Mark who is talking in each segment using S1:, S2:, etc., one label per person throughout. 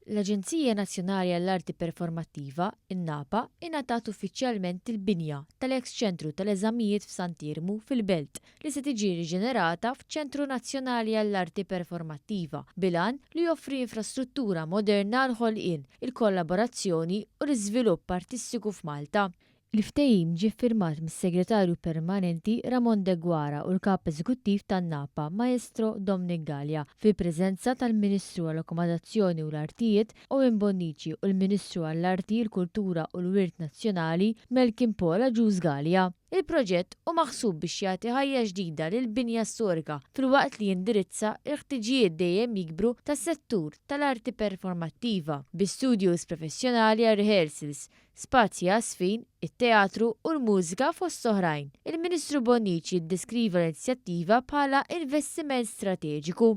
S1: L-Aġenzija Nazzjonali għall-Arti Performattiva, in-NAPA, ingħatat uffiċjalment il-binja tal-eks ċentru tal-eżamijiet f'Sant'Iermu fil-Belt li se tiġi riġenerata f'Ċentru Nazzjonali għall-Arti Performattiva bil-għan li joffri infrastruttura moderna għall-ħolqien, il-kollaborazzjoni u l-iżvilupp artistiku f'Malta. Il-ftehim ġie ffirmat mis-Segretarju Permanenti Ramon Deguara u l-Kap Eżekuttiv tan-NAPA Maestro Dominic Galea fil-preżenza tal-Ministru għall-Akkomodazzjoni u l-Artijiet Owen Bonnici u l-Ministru għall-Arti, il-Kultura u l-Wirt Nazzjonali Melkin Paul Agius Galea. Il-proġett hu maħsub biex jagħti ħajja ġdida lill-binja storika filwaqt li jindirizza l-ħtiġijiet dejjem jikbru tas-settur tal-arti performattiva bi studios professjonali għar-rehearsals, spazji għaż-żfin, it-teatru u l-mużika fost oħrajn. Il-Ministru Bonnici ddeskriva l-inizjattiva bħala investiment strateġiku.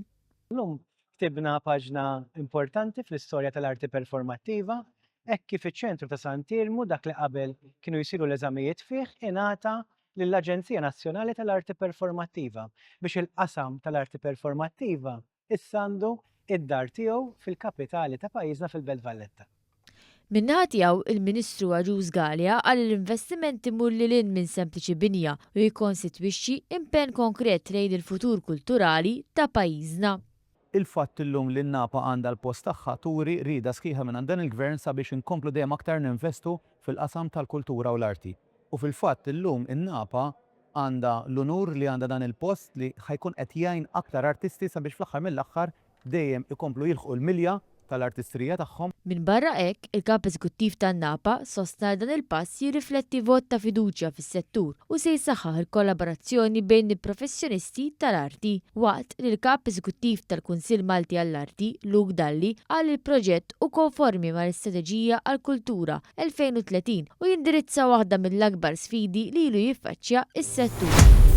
S2: Illum ktibna paġna importanti fl-istorja tal-arti performattiva hekk kif iċ-ċentru ta' Sant'Iermu, dak li qabel kienu jsiru l-eżamijiet fih, ingħata lill-Aġenzija Nazzjonali tal-Arti Performattiva biex il-qasam tal-arti performattiva issa għandu id-dar tiegħu fil-kapitali ta' pajjiżna fil-Belt Valletta.
S1: Min-naħa tiegħu, il-Ministru Agius Galea qal li l-investiment imur lil hinn minn sempliċi binja u jikkonsitwixxi impenn konkret lejn il-futur kulturali ta' pajjiżna.
S3: Il-fatt illum li n-NAPA għandha l-post tagħha turi rieda sħiħa mingħand dan il-Gvern sabiex inkomplu dejjem aktar ninvestu fil-qasam tal-kultura u l-arti. U fil-fatt illum in-NAPA għandha l-unur li għandha dan il-post li ħa jkun qed jgħin aktar artisti sabiex fl-aħħar mill-aħħar dejjem ikomplu jilħqu l-milja tal-artistrija tagħhom.
S1: Minbarra hekk, il-Kap Eżekuttiv tan-NAPA sostna li dan il-pass jirrifletti vot ta' fiduċja fis-settur u se jsaħħaħ il-kollaborazzjoni bejn il-professjonisti tal-arti, waqt li l-Kap Eżekuttiv tal-Kunsill Malti għall-Arti, Luke Dalli, qal li l-proġett hu konformi mal-Istrateġija għall-Kultura 2030 u jindirizza waħda mill-akbar sfidi li ilu jiffaċċja s-settur.